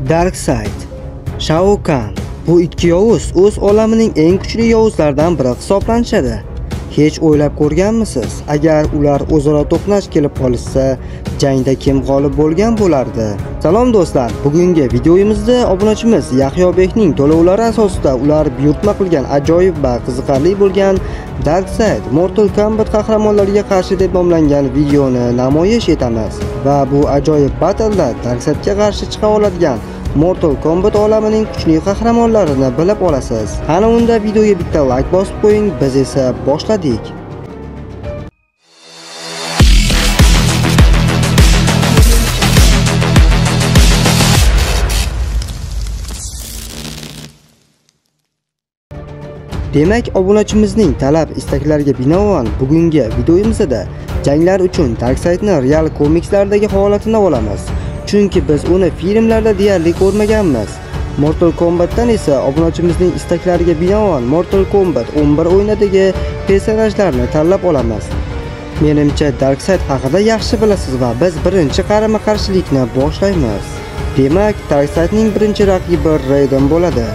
Darkseid, Shao Kahn. Bu ikki yovuz o'z olamining eng kuchli yovuzlaridan biri hisoblanishadi. Hech o'ylab ko'rganmisiz? Agar ular o'zaro to'qnash kelib qolishsa, jangda kim g'olib bo'lgan bo'lardi? Salom do'stlar, bugungi videoyimizda obunachimiz Yahyobekning to'lovlari asosida ular buyurtma qilgan ajoyib va qiziqarli bo'lgan Darkseid Mortal Kombat qahramonlariga qarshi deb nomlangan videoni namoyish etamiz. Va bu ajoyib battleda Darkseidga qarshi chiqa oladigan Mortal Kombat olamining kuchli qahramonlarini bilib olasiz. Qani unda videoga bitta like bosib qo'ying, biz esa boshladik. Demak, obunachimizning talab istaklariga binoan bugungi videoyimizda janglar uchun Darkseidni real komikslardagi holatini olamiz. Chunki biz uni filmlarda deyarli ko'rmaganmiz. Mortal Kombatdan esa obunachimizning istaklariga binoan Mortal Kombat 11 o'yinidagi personajlarni tanlab olamiz. Menimcha Darkseid haqida yaxshi bilasiz va biz birinchi qarama-qarshilikni boshlaymiz. Demak, Darkseidning birinchi raqibi Raiden bo'ladi.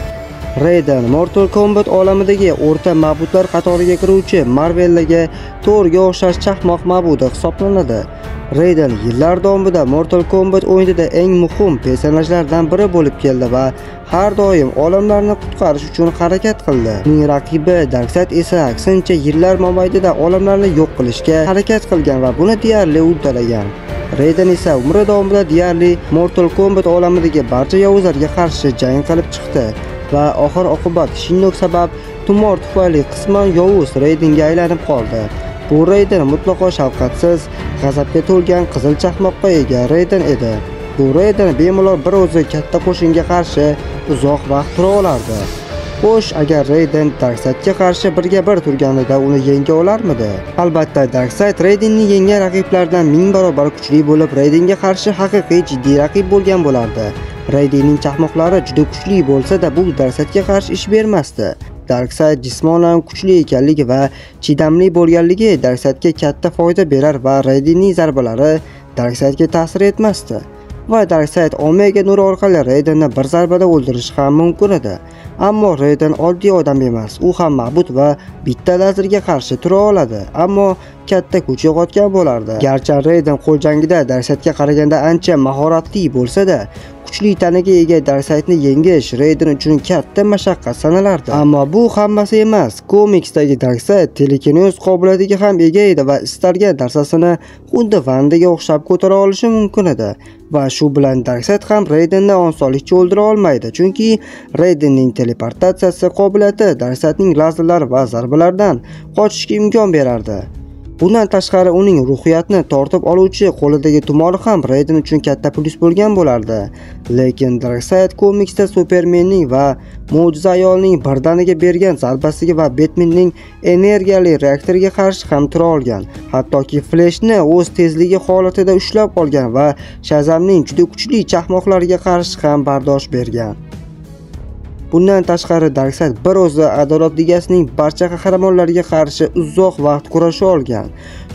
Raiden Mortal Kombat olamidagi o'rta ma'budlar qatoriga kiruvchi Marveldagi Thorga o'xshash chaqmoq ma'budi hisoblanadi. Raiden yillar davomida Mortal Kombat o'yinida eng muhim personajlardan biri bo'lib keldi va har doim olamlarni qutqarish uchun harakat qildi. Uning raqibi Darkseid esa aksincha yillar mobaynida olamlarni yo'q qilishga harakat qilgan va buni deyarli uddalagan. Raiden esa umri davomida deyarli Mortal Kombat olamidagi barcha yovuzlarga qarshi jang qilib chiqdi va oxir oqibat Shinnok sabab tumor tufayli qisman yovuz Raidenga aylanib qoldi. Bu Raiden mutlaqo shafqatsiz, g'azabga to'lgan qizil chaqmoqqa ega Raiden edi. Bu Raiden bemalol bir o'zi katta qo'shinga qarshi uzoq vaqt tura olardi. Xo'sh, agar Raiden Darkseidga qarshi birga bir turganida uni yenga olarmidi? Albatta, Darkseid Raidenni yengan raqiblardan 1000 barobar kuchli bo'lib, Raidenga qarshi haqiqiy jiddiy raqib bo'lgan bo'lardi. Raidenning chaqmoqlari juda kuchli bo'lsa-da, bu Darkseidga qarshi ish bermasdi. Darkseid jismonan kuchli ekanligi va chidamli bo'lganligi Darkseidga katta foyda berar va Raidenning zarbalari Darkseidga ta'sir etmasdi. Va Darkseid Omega nuri orqali Raidenni bir zarbada o'ldirishi ham mumkin edi. Ammo Raiden oddiy odam emas, u ham ma'bud va bitta lazerga qarshi tura oladi, ammo katta kuch yo'qotgan bo'lardi. Garchi Raiden qo'l jangida Darkseidga qaraganda ancha mahoratli bo'lsa-da, kuchli tanaga ega Darkseidni yengish Raiden uchun katta mashaqqat sanalardi. Ammo bu hammasi emas. Komiksdagi Darkseid telekinez qobiliyatiga ham ega edi va istalgan narsasini xuddi Vandaga o'xshab ko'tara olishi mumkin edi. Va shu bilan Darkseid ham Raidenni osonlikcha o'ldira olmaydi, chunki Raidenning teleportatsiyasi qobiliyati Darkseidning lazerlar va zarbalardan qochishga imkon berardi. Bundan tashqari uning ruhiyatni tortib oluvchi qo'lidagi tumori ham Raiden uchun katta plyus bo'lgan bo'lardi. Lekin Darkseid komiksda Supermanning va mo'jiza ayolning birdaniga bergan zarbasiga va Batmanning energiyali reaktoriga qarshi ham tura olgan. Hattoki Flashni o'z tezligi holatida ushlab olgan va Shazamning juda kuchli chaqmoqlariga qarshi ham bardosh bergan. Bundan tashqari Darkseid bir o'zi Adolat Ligasining barcha qahramonlariga qarshi uzoq vaqt kurasha olgan.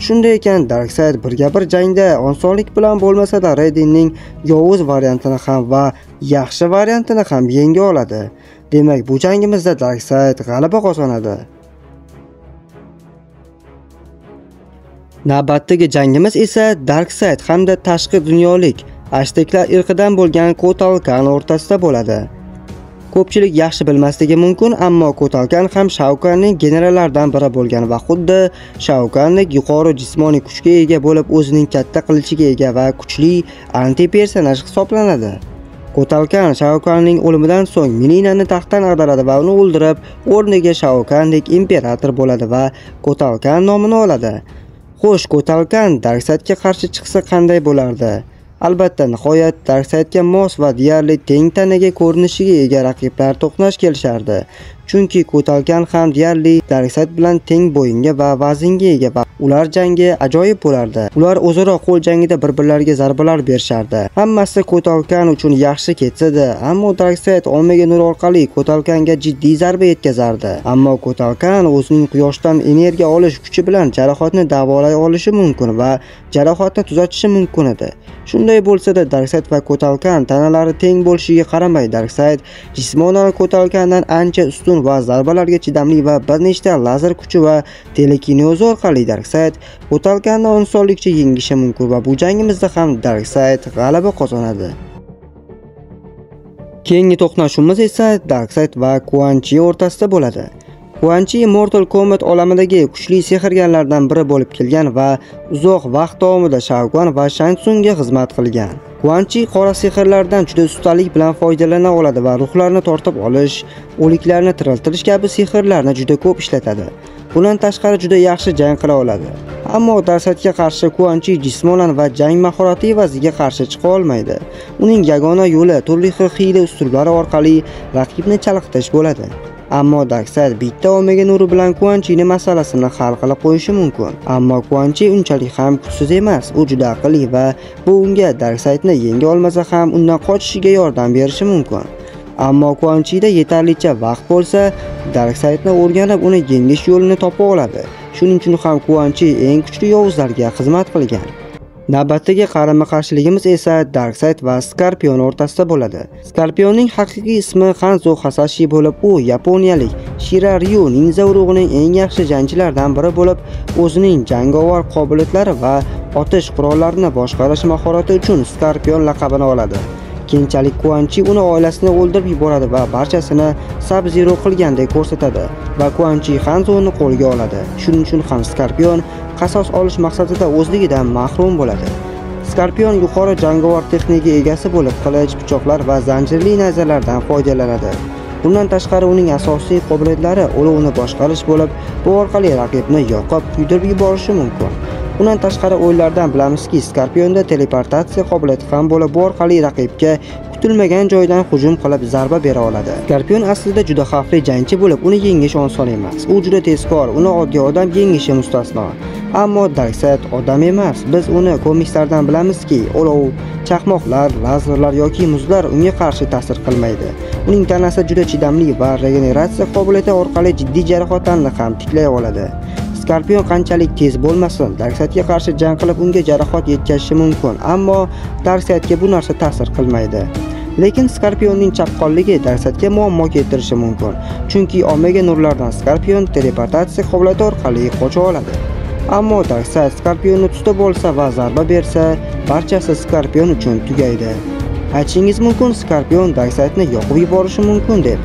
Shunday ekan, Darkseid birga-bir jangda osonlik bilan bo'lmasa-da Raidenning yovuz variantini ham va yaxshi variantini ham yenga oladi. Demak, bu jangimizda Darkseid g'alaba qozonadi. Navbatdagi jangimiz esa Darkseid hamda tashqi dunyolik Azteklar irqidan bo'lgan Kotal Kahn o'rtasida bo'ladi. Ko'pchilik yaxshi bilmasligi mumkin, ammo Kotal Kahn ham Shao Kahnning generallaridan biri bo'lgan va xuddi Shao Kahndek yuqori jismoniy kuchga ega bo'lib, o'zining katta qilichiga ega va kuchli anti-personaj hisoblanadi. Kotal Kahn Shao Kahnning o'limidan so'ng Milinani taxtdan ag'daradi va uni o'ldirib, o'rniga Shao Kahndek imperator bo'ladi va Kotal Kahn nomini oladi. Xo'sh, Kotal Kahn Darkseidga qarshi chiqsa qanday bo'lardi? Albatta, nihoyat Darkseidga mos va deyarli teng tanaga ko'rinishiga ega raqiblar to'qnash kelishardi. Chunki Kotal Kahn ham deyarli Darkseid bilan teng bo'yinga va vaznga ega va Ular jangi ajoyib bo'lardi. Ular o'zaro qo'l jangida bir-birlariga zarbalar berishardi. Hammasi Kotal Kahn uchun yaxshi ketsa-da, ammo Darkseid Omega nur orqali Kotal Kahnga jiddiy zarba yetkazardi. Ammo Kotal Kahn o'zining quyoshdan energiya olish kuchi bilan jarohatni davolay olishi mumkin va jarohatni tuzatishi mumkin edi. Shunday bo'lsa-da, Darkseid va Kotal Kahn tanalari teng bo'lishiga qaramay, Darkseid jismonan Kotal Kahndan ancha ustun va zarbalarga chidamli va bir nechta lazer kuchi va telekinez orqali Darkseid Kotal Kahnni osonlikcha yengishi mumkin va bu jangimizda ham Darkseid g'alaba qozonadi. Keyingi to'qnashuvimiz esa Darkseid va Quan Chi o'rtasida bo'ladi. Quan Chi Mortal Kombat olamidagi kuchli sehrgarlardan biri bo'lib kelgan va uzoq vaqt davomida Shao Kahn va Shang Tsungga xizmat qilgan. Quan Chi qora sehrlardan juda ustalik bilan foydalana oladi va ruhlarni tortib olish, o'liklarni tiriltirish kabi sehrlarni juda ko'p ishlatadi. Bundan tashqari juda yaxshi jang qila oladi. Ammo Darkseidga qarshi Quan Chi jismonan va jang mahorati evaziga qarshi chiqa olmaydi. Uning yagona yo'li turli xil hiyla uslublari orqali raqibni chalg'itish bo'ladi. Ammo Darkseid bitta Omega nuri bilan Quan Chining masalasini hal qilib qo'yishi mumkin. Ammo Quan Chi unchalik ham kuchsiz emas. U juda aqlli va bu unga Darkseidni yenga olmasa ham undan qochishiga yordam berishi mumkin. Ammo Quan Chida yetarlicha vaqt bo'lsa, Darkseidni o'rganib uni yengish yo'lini topa oladi. Shuning uchun ham Quan Chi eng kuchli yovuzlarga xizmat qilgan. Navbatdagi qarama-qarshiligimiz esa Darkseid va Scorpion o'rtasida bo'ladi. Scorpionning haqiqiy ismi Hanzo Hasashi bo'lib, u yaponiyalik Shira Ryu ninja urug'ining eng yaxshi jangchilaridan biri bo'lib, o'zining jangovar qobiliyatlari va otish qurollarini boshqarish mahorati uchun Scorpion laqabini oladi. Keyinchalik Quan Chi uni oilasini o'ldirib yuboradi va barchasini Sub-Zero qilgandek ko'rsatadi va Quan Chi Hanzoni qo'lga oladi. Shuning uchun ham Scorpion qasos olish maqsadida o'zligidan mahrum bo'ladi. Scorpion yuqori jangovar texnika egasi bo'lib, qilich, pichoqlar va zanjirli nayzalardan foydalanadi. Bundan tashqari uning asosiy qobiliyatlari olovni boshqarish bo'lib, bu orqali raqibni yoqib, kuydirib yuborishi mumkin. Bundan tashqari o'yinlardan bilamizki, Scorpionda teleportatsiya qobiliyati ham bo'lib, bu orqali raqibga kutilmagan joydan hujum qilib zarba bera oladi. Scorpion aslida juda xavfli jangchi bo'lib, uni yengish oson emas. U juda tezkor, uni oddiy odam yengishi mustasno. Ammo Darkseid odam emas. Biz uni komikslardan bilamizki, olov, chaqmoqlar, lazerlar yoki muzlar unga qarshi ta'sir qilmaydi. Uning tanasi juda chidamli va regeneratsiya qobiliyati orqali jiddiy jarohatlarni ham tiklay oladi. Scorpion qanchalik tez bo'lmasin, Darkseidga qarshi jang qilib unga jarohat yetkazishi mumkin, ammo Darkseidga bu narsa ta'sir qilmaydi. Lekin Scorpionning chaqqonligi Darkseidga muammo keltirishi mumkin, chunki Omega nurlardan Scorpion teleportatsiya qobiliyati orqali qocha oladi. Ammo Darkseid Scorpionni tutib olsa va zarba bersa, barchasi Scorpion uchun tugaydi. Aytishingiz mumkin, Scorpion Darkseidni yoqib yuborishi mumkin deb.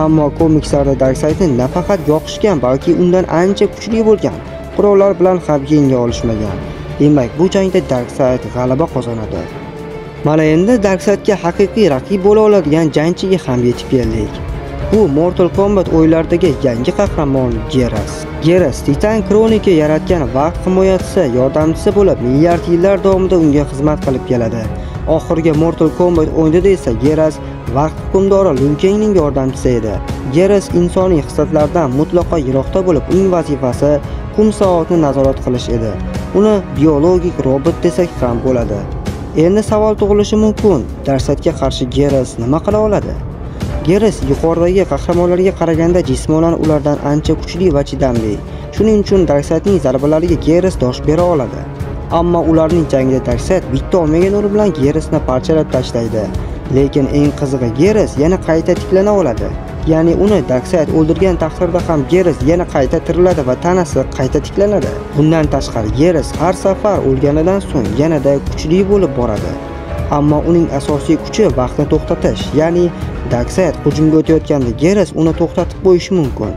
Ammo komikslarda Darkseidni nafaqat yoqishgan, balki undan ancha kuchli bo'lgan qurollar bilan ham yenga olishmagan. Demak, bu jangda Darkseid g'alaba qozonadi. Mana endi Darkseidga haqiqiy raqib bo'la oladigan jangchiga ham yetib keldik. Bu Mortal Kombat o'yinlaridagi yangi qahramon Geras. Geras Titan Kronika yaratgan vaqt himoyachisi, yordamchisi bo'lib, milliard yillar davomida unga xizmat qilib keladi. Oxirgi Mortal Kombat o'yinida esa Geras vaqt hukmdori Liu Kangning yordamchisi edi. Geras insoniy hislatidan mutlaqo yiroqda bo'lib, uning vazifasi qum soatni nazorat qilish edi. Uni biologik robot desak ham bo'ladi. Endi savol tug'ilishi mumkin, Darkseidga qarshi Geras nima qila oladi? Geras yuqoridagi qahramonlarga qaraganda jismonan ulardan ancha kuchli va chidamli. Shuning uchun Darkseidning zarbalariga Geras dosh bera oladi. Ammo ularning jangida Darkseid bitta Omega nuri bilan Gerasni parchalab tashlaydi. Lekin eng qizig'i Geras yana qayta tiklana oladi. Ya'ni uni Darkseid o'ldirgan taqdirda ham Geras yana qayta tiriladi va tanasi qayta tiklanadi. Bundan tashqari Geras har safar o'lganidan so'ng yanada kuchli bo'lib boradi. Ammo uning asosiy kuchi vaqtni to'xtatish, ya'ni Darkseid hujumga o'tayotganda Geras uni to'xtatib qo'yishi mumkin.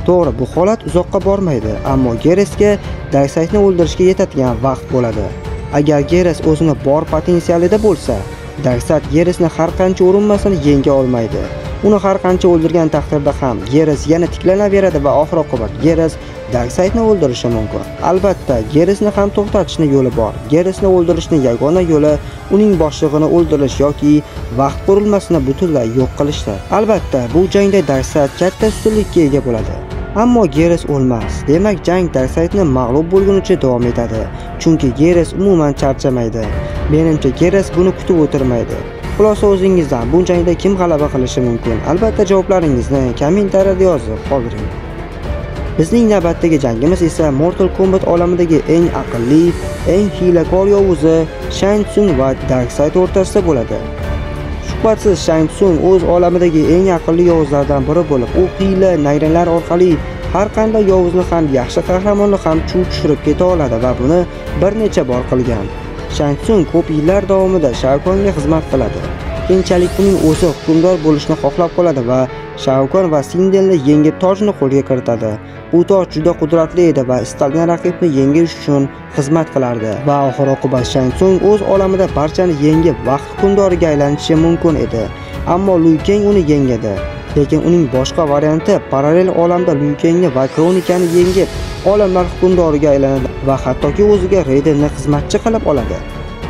To'g'ri, bu holat uzoqqa bormaydi, ammo Gerasga Darkseidni o'ldirishga yetadigan vaqt bo'ladi. Agar Geras o'zini bor potensialida bo'lsa, Darkseid Gerasni har qancha urinmasin yenga olmaydi. Uni har qancha o'ldirgan taqdirda ham Geras yana tiklanaveradi va oxir-oqibat Geras Darkseidni o'ldirishi mumkin. Albatta, Gerasni ham to'xtatishning yo'li bor. Gerasni o'ldirishning yagona yo'li uning boshlig'ini o'ldirish yoki vaqt qurilmasini butunlay yo'q qilishdir. Albatta, bu jangda Darkseid katta ustunlikka ega bo'ladi. Ammo Geras o'lmas. Demak, jang Darkseidni mag'lub bo'lgunicha davom etadi. Chunki Geras umuman charchamaydi. Menimcha Geras buni kutib o'tirmaydi. Xulosa o'zingizdan, bu jangda kim g'alaba qilishi mumkin? Albatta javoblaringizni kommentariyada yozib qoldiring. Bizning navbatdagi jangimiz esa Mortal Kombat olamidagi eng aqlli, eng hiylakor yovuzi Shang Tsung va Darkseid o'rtasida bo'ladi. Shubhasiz Shang Tsung o'z olamidagi eng aqlli yovuzlardan biri bo'lib, u hiyla, nayranglar orqali har qanday yovuzni ham, yaxshi qahramonni ham chuv tushirib keta oladi va buni bir necha bor qilgan. Shang Tsung ko'p yillar davomida Shao Kahnga xizmat qiladi. Keyinchalik uning o'zi hukmdor bo'lishni xohlab qoladi va Shao Kahn va Sindelni yengib tojni qo'lga kiritadi. Bu toj juda qudratli edi va istalgan raqibni yengish uchun xizmat qilardi. Va oxir oqibat Shang Tsung o'z olamida barchani yengib vaqt hukmdoriga aylanishi mumkin edi. Ammo Liu Kang uni yengadi. Lekin uning boshqa varianti parallel olamda Liu Kangni va Kronikani yengib olamlar hukmdoriga aylanadi va hattoki o'ziga Raidenni xizmatchi qilib oladi.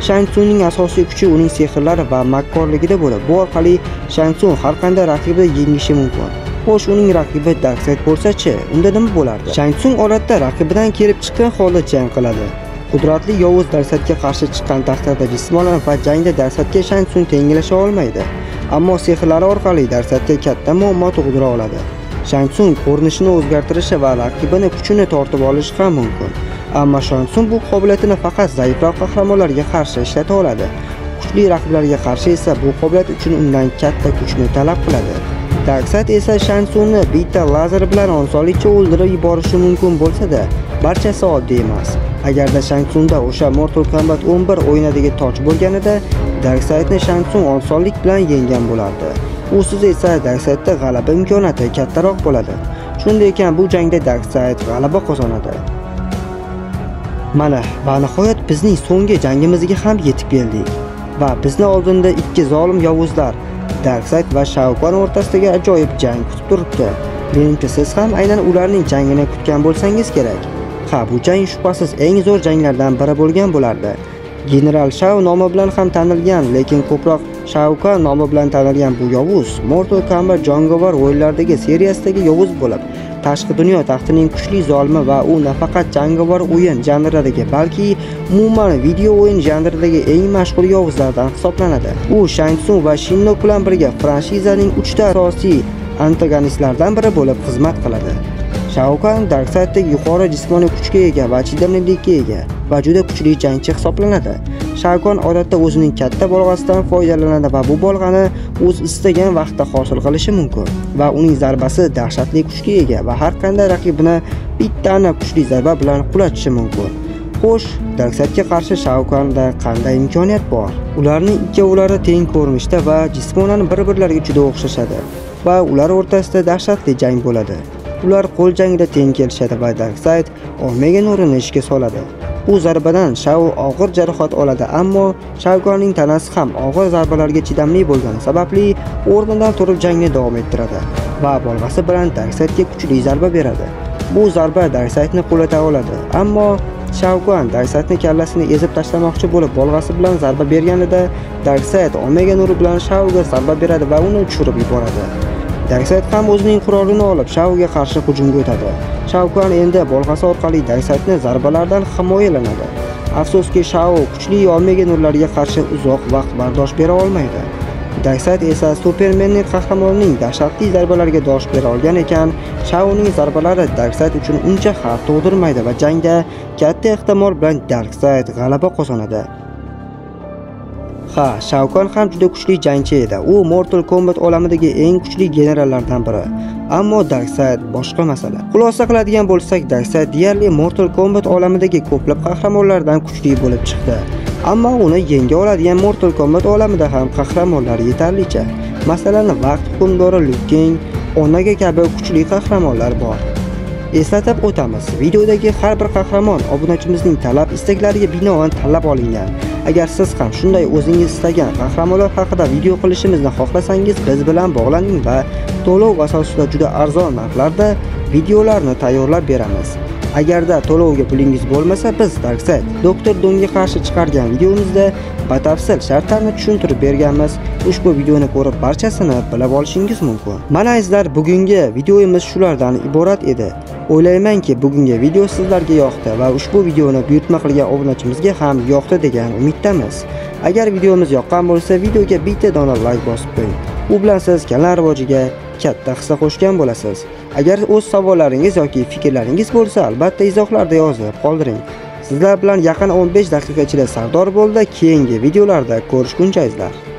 Shang Tsungning asosiy kuchi uning sehrlari va makkorligida bo'lib, bu orqali Shang Tsung har qanday raqibni yengishi mumkin. Xo'sh, uning raqibi Darkseid bo'lsa-chi, unda nima bo'lardi? Shang Tsung odatda raqibidan kelib chiqqan holda jang qiladi. Qudratli yovuz Darkseidga qarshi chiqqan taqdirda jismonan va jangda Darkseidga Shang Tsung tenglasha olmaydi. Ammo sehrlari orqali Darkseidga katta muammo tug'dira oladi. Shang Tsung ko'rinishini o'zgartirishi va raqibini kuchini tortib olishi ham mumkin. Ammo Shang Tsung bu qobiliyatini faqat zaifroq qahramonlarga qarshi ishlata oladi. Kuchli raqiblarga qarshi esa bu qobiliyat uchun undan katta kuchni talab qiladi. Darkseid esa Shang Tsungni bitta lazer bilan osonlikcha o'ldirib yuborishi mumkin bo'lsa-da, barchasi oddiy emas. Agarda Shang Tsungda o'sha Mortal Kombat 11 o'yinidagi toj bo'lganida, Darkseidni Shang Tsung osonlik bilan yengan bo'lardi. Usiz esa Darkseidda g'alaba imkoniyati kattaroq bo'ladi. Shunday ekan, bu jangda Darkseid g'alaba qozonadi. Mana va nihoyat bizning so'nggi jangimizga ham yetib keldik. Va bizni oldinda ikki zolim yovuzlar Darkseid va Shao Kahn o'rtasidagi ajoyib jang kutib turibdi. Menimcha siz ham aynan ularning jangini kutgan bo'lsangiz kerak. Ha, bu jang shubhasiz eng zo'r janglardan biri bo'lgan bo'lardi. General Shao nomi bilan ham tanilgan, lekin ko'proq Shao Kahn nomi bilan tanilgan bu yovuz Mortal Kombat jangovar o'yinlaridagi seriyasidagi yovuz bo'lib, tashqi dunyo taxtining kuchli zolimi va u nafaqat jangovar o'yin janridagi, balki umuman video o'yin janridagi eng mashhur yovuzlardan hisoblanadi. U Shang Tsung va Shinnok bilan birga franshizaning 3 ta asosiy antagonistlardan biri bo'lib xizmat qiladi. Shao Kahn Darkseidda yuqori jismoniy kuchga ega va chidamlilikka ega va juda kuchli jangchi hisoblanadi. Shao Kahn odatda o'zining katta bolg'asidan foydalanadi va bu bolg'ani o'z istagan vaqtda hosil qilishi mumkin va uning zarbasi dahshatli kuchga ega va har qanday raqibini bitta kuchli zarba bilan qulatishi mumkin. Xo'sh, Darkseidga qarshi Shao Kahnda qanday imkoniyat bor? Ularning ikkovlari teng ko'rinishda va jismonan bir-birlariga juda o'xshashadi va ular o'rtasida dahshatli jang bo'ladi. Ular qo'l jangida teng kelishadi va Darkseid Omega nurini ishga soladi. Bu zarbadan Shao og'ir jarohat oladi, ammo Shao Kahnning tanasi ham og'ir zarbalarga chidamli bo'lgani sababli o'rnidan turib jangni davom ettiradi va bolg'asi bilan Darkseidga kuchli zarba beradi. Bu zarba Darkseidni qulata oladi, ammo Shao Kahn Darkseidni kallasini ezib tashlamoqchi bo'lib bolg'asi bilan zarba berganida Darkseid Omega nuri bilan Shaoga zarba beradi va uni tushirib yuboradi. Darkseid ham o'zining qurolini olib Shaoga qarshi hujumga o'tadi. Shao Kahn endi bolg'asi orqali Darkseidni zarbalardan himoyalanadi. Afsuski, Shao kuchli Omega nurlariga qarshi uzoq vaqt bardosh bera olmaydi. Darkseid esa Supermanning qahramonining dahshatli zarbalariga dosh bera olgan ekan, Shaoning zarbalari Darkseid uchun uncha xavf tug'dirmaydi va jangda katta ehtimol bilan Darkseid g'alaba qozonadi. Ha, Shao Kahn ham juda kuchli jangchi edi. U Mortal Kombat olamidagi eng kuchli generallardan biri. Ammo Darkseid boshqa masala. Xulosa qiladigan bo'lsak, Darkseid deyarli Mortal Kombat olamidagi ko'plab qahramonlardan kuchli bo'lib chiqdi. Ammo uni yenga oladigan Mortal Kombat olamida ham qahramonlar yetarlicha. Masalan, vaqt hukmdori Liu Kang, Onaga kabi kuchli qahramonlar bor. Eslatib o'tamiz, videodagi har bir qahramon obunachimizning talab istaklariga binoan tanlab olingan. Agar siz ham shunday o'zingiz istagan qahramonlar haqida video qilishimizni xohlasangiz, biz bilan bog'laning va to'lov asosida juda arzon narxlarda videolarni tayyorlab beramiz. Agarda to'lovga pulingiz bo'lmasa, biz Darkseid Doktor Doomga qarshi chiqargan videomizda batafsil shartlarni tushuntirib berganmiz. Ushbu videoni ko'rib barchasini bilib olishingiz mumkin. Mana azizlar, bugungi videomiz shulardan iborat edi. O'ylaymanki, bugungi video sizlarga yoqdi va ushbu videoni buyurtma qilgan obunachimizga ham yoqdi degan umiddamiz. Agar videomiz yoqqan bo'lsa, videoga bitta dona like bosib qo'ying. U bilan siz kanal rivojiga katta hissa qo'shgan bo'lasiz. Agar o'z savollaringiz yoki fikrlaringiz bo'lsa, albatta izohlarda yozib qoldiring. Sizlar bilan yaqin 15 daqiqa ichida Sardor bo'ldi. Keyingi videolarda ko'rishguncha azizlar.